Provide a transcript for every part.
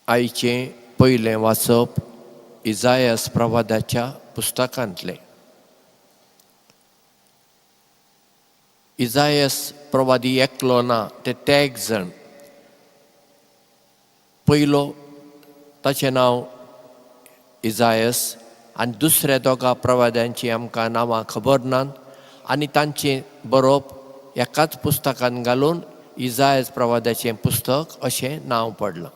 आयचें पयलें वाचप इजायस प्रवादाच्या पुस्तकांतलें. इजायस प्रवादी एकलो ना, ते तेग जाण. पयलो ताचें नांव इजायस आनी दुसऱ्या दोगा प्रवाद्यांची आमकां नांवां खबर नात आनी तांचें बरोवप एकाच पुस्तकान घालून इजायस प्रवाद्याचें पुस्तक अशें नांव पडलां.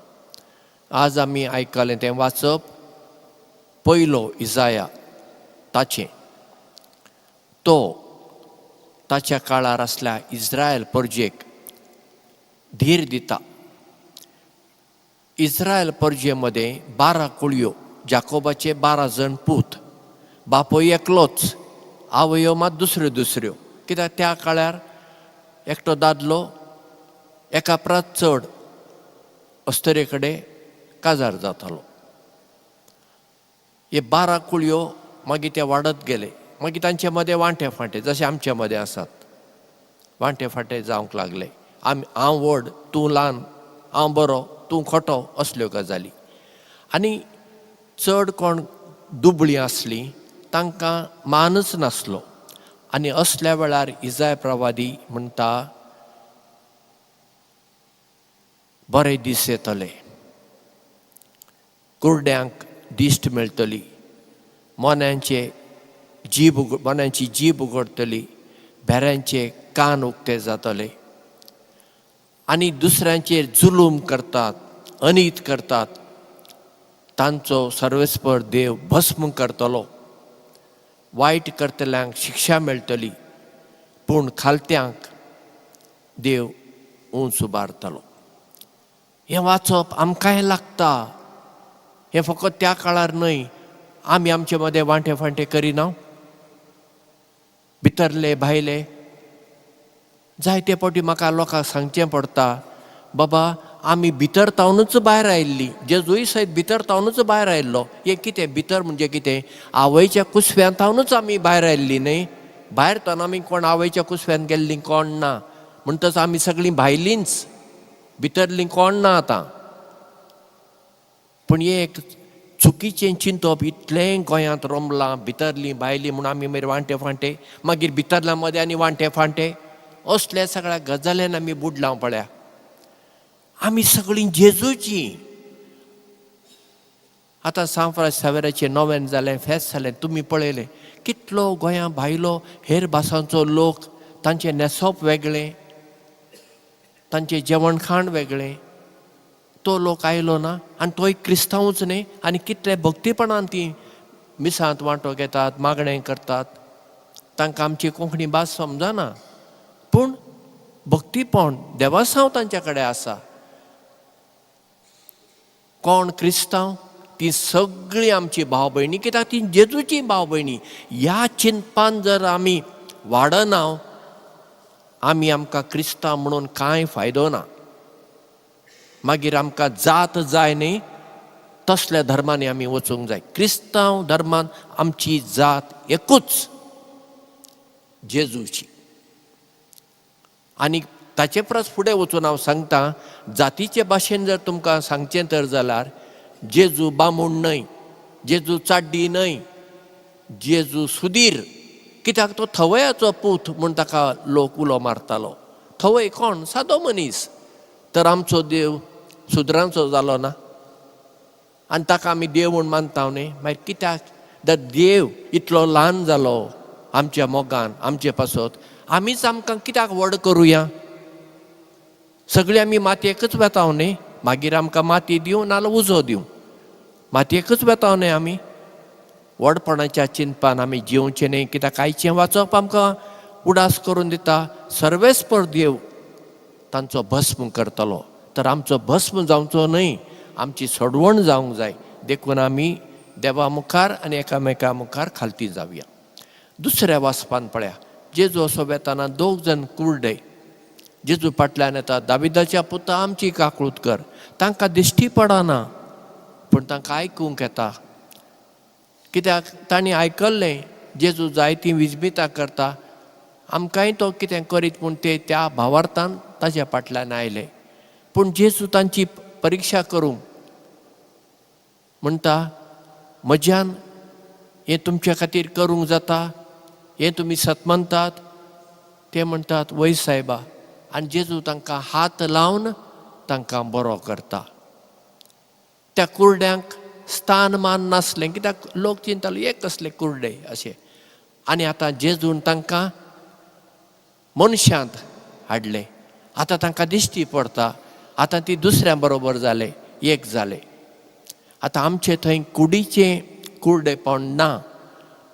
आज आमी आयकलें तें वाचप पयलो इजाया ताचें. तो ताच्या काळार आसल्या इस्रायल परजेक धीर दिता. इस्रायल परजे मदें 12 कुळयो, जाकोबाचे 12 जण पूत, बापूय एकलोच, आवयो मात दुसऱ्यो दुसऱ्यो. कित्याक त्या काळार एकटो दादलो एका परस चड अस्तरे कडेन काजार जातालो. हे 12 कुळयो मागीर ते वाडत गेले. मागीर तांचे मदें वांटे फांटे जशे आमचे मदें आसात, वांटे फांटे जावंक लागले. आमी हांव व्हड, तूं ल्हान, हांव बरो, तूं खोटो, असल्यो गजाली. आनी चड कोण दुबळीं आसलीं तांकां मानच नासलो. आनी असल्या वेळार इजाय प्रवादी म्हणटा, बरे दीस येतले, कुरड्यांक दिश्ट मेळटली, मोन्यांची जीब उगडटली, भेऱ्यांचे कान उक्ते जातले आनी दुसऱ्यांचेर जुलूम करतात, अनीत करतात तांचो सर्वेस्पर देव भस्म करतलो. वायट करतल्यांक शिक्षा मेळटली, पूण खालत्यांक देव उंच उबारतलो. हें वाचप आमकांय लागता. हें फकत त्या काळार न्हय, आमी आमचे मदें वांटे फांटे करिना, भितरले भायले. जायते फावटी म्हाका लोकांक सांगचें पडटा, बाबा आमी भितर तावनूच भायर आयिल्ली, जेजूय सयत भितर तावनूच भायर आयिल्लो. हें कितें भितर म्हणजे कितें? आवयच्या कुसव्यांत तावनूच आमी भायर आयिल्ली न्हय. भायर तावन आमी कोण आवयच्या कुसव्यांत गेल्लीं कोण ना, म्हणटच आमी सगळीं भायलींच, भितरलीं कोण ना आतां. पूण हें एक चुकीचें चिंतप इतलें गोंयांत रोमलां, भितरलीं भायलीं म्हूण आमी मागीर वांटे फांटे, मागीर भितरल्या मदें आनी वांटे फांटे, असल्या सगळ्या गजाल्यान आमी बुडलां पळया. आमी सगळीं जेजूची. आतां सांत फ्रांसीस सावेराचें नोवेन जालें, फेस्त जालें, तुमी पळयलें कितलो गोंया भायलो हेर भासांचो लोक, तांचें न्हेसप वेगळें, तांचें जेवण खाण वेगळें, तो लोक आयलो ना आनी तोय क्रिस्तांवूच न्ही. आनी कितले भक्तीपणान ती मिसांत वांटो घेतात, मागणें करतात. तांकां आमची कोंकणी भास समजना, पूण भक्तीपण देवासांव तांच्या कडेन आसा. कोण क्रिस्तांव ती सगळीं आमची भाव भयणी, कित्याक ती जेजूची भाव भयणी. ह्या चिंतपान जर आमी वाडना, आमी आमकां क्रिस्तांव म्हणून कांय फायदो ना. मागीर आमकां जात जाय न्ही, तसल्या धर्मांनी आमी वचूंक जाय. क्रिस्तांव धर्मान आमची जात एकूच, जेजूची. आनी ताचे परस फुडें वचून हांव सांगता, जातीचे भाशेन जर तुमकां सांगचें तर जाल्यार जेजू बामूण न्हय, जेजू चाड्डी न्हय, जेजू सुदीर. कित्याक तो थवयाचो पूत म्हूण ताका लोक उलो मारतालो. थवय कोण? सादो मनीस. तर आमचो देव सुदरांचो जालो ना आनी ताका आमी देव म्हूण मानता न्ही. मागीर कित्याक दर देव इतलो ल्हान जालो आमच्या मोगान, आमचे पासत? आमीच आमकां कित्याक व्हड करुया? सगळीं आमी मातयेकच वेता न्ही, मागीर आमकां माती दिवं नाजाल्यार उजो दिवं, मातयेकच वेता न्ही आमी. व्हडपणाच्या चिंतपान आमी जिवचें न्ही, कित्याक आयचें वाचप आमकां उडास करून दिता, सर्वेस्पर देव तांचो भस्म करतलो. तर आमचो भस्म जावचो न्हय, आमची सोडवण जावंक जाय. देखून आमी देवा मुखार आनी एकामेका मुखार खालती जावया. दुसऱ्या वाचपान पळया, जेजू असो वेताना दोग जण कुरडे जेजू फाटल्यान येता, दाविदाच्या पुता आमची काकळूत कर. तांकां दिश्टी पडना, पूण तांकां आयकूंक येता. कित्याक तांणी आयकल्लें जेजू जायतीं विजमितां करता, आमकांय तो कितें करीत म्हूण ते त्या भावार्थान ताच्या फाटल्यान आयले. पूण जेजू तांची परिक्षा करूंक म्हणटा, म्हज्यान हें तुमचे खातीर करूंक जाता, हें तुमी सत मानतात? ते म्हणटात, वय सायबा. आनी जेजू तांकां हात लावन तांकां बरो करता. त्या कुरड्यांक स्थान मान नासलें, कित्याक लोक चिंताले हे कसले कुरडे अशें. आनी आतां जेजून तांकां मनशांत हाडलें. आतां तांकां दिश्टी पडटा, आतां ती दुसऱ्यां बरोबर जाले, एक जाले. आतां आमचे थंय कुडीचें कुरडेपण ना,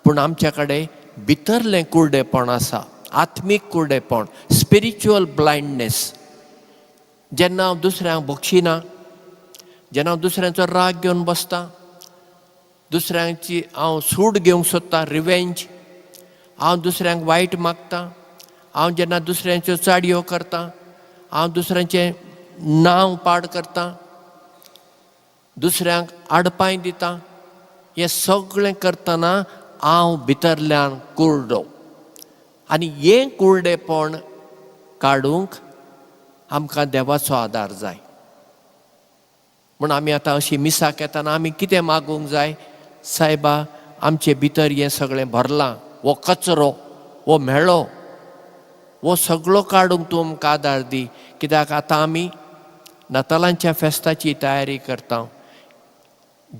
पूण आमच्या कडेन भितरलें कुरडेपण आसा, आत्मीक कुरडेपण, स्पिरिच्युअल ब्लायंडनेस. जेन्ना हांव दुसऱ्यांक बक्षिना, जेन्ना हांव दुसऱ्यांचो राग घेवन बसता, दुसऱ्यांची हांव सूड घेवंक सोदतां, रिवेंज, हांव दुसऱ्यांक वायट मागता, हांव जेन्ना दुसऱ्यांच्यो चाडयो करता, हांव दुसऱ्यांचें नांव पाड करता, दुसऱ्यांक आडपांय दिता, हें सगळें करतना हांव भितरल्यान कुरडो. आनी हें कुरडेपण काडूंक आमकां देवाचो आदार जाय. म्हूण आमी आतां अशी मिसाक येतना आमी कितें मागूंक जाय? सायबा, आमचे भितर हें सगळें भरलां, हो कचरो, हो म्हेळो, हो सगळो काडूंक तूं आमकां आदार दी. कित्याक आतां आमी नातालांच्या फेस्ताची तयारी करता.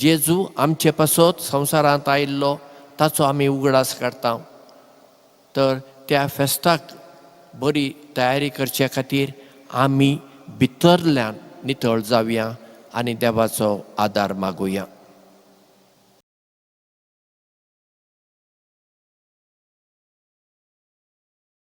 जेजू आमचे पासत संवसारांत आयिल्लो ताचो आमी उगडास काडटा. तर त्या फेस्ताक बरी तयारी करचे खातीर आमी भितरल्यान नितळ जावया आनी देवाचो आदार मागुया.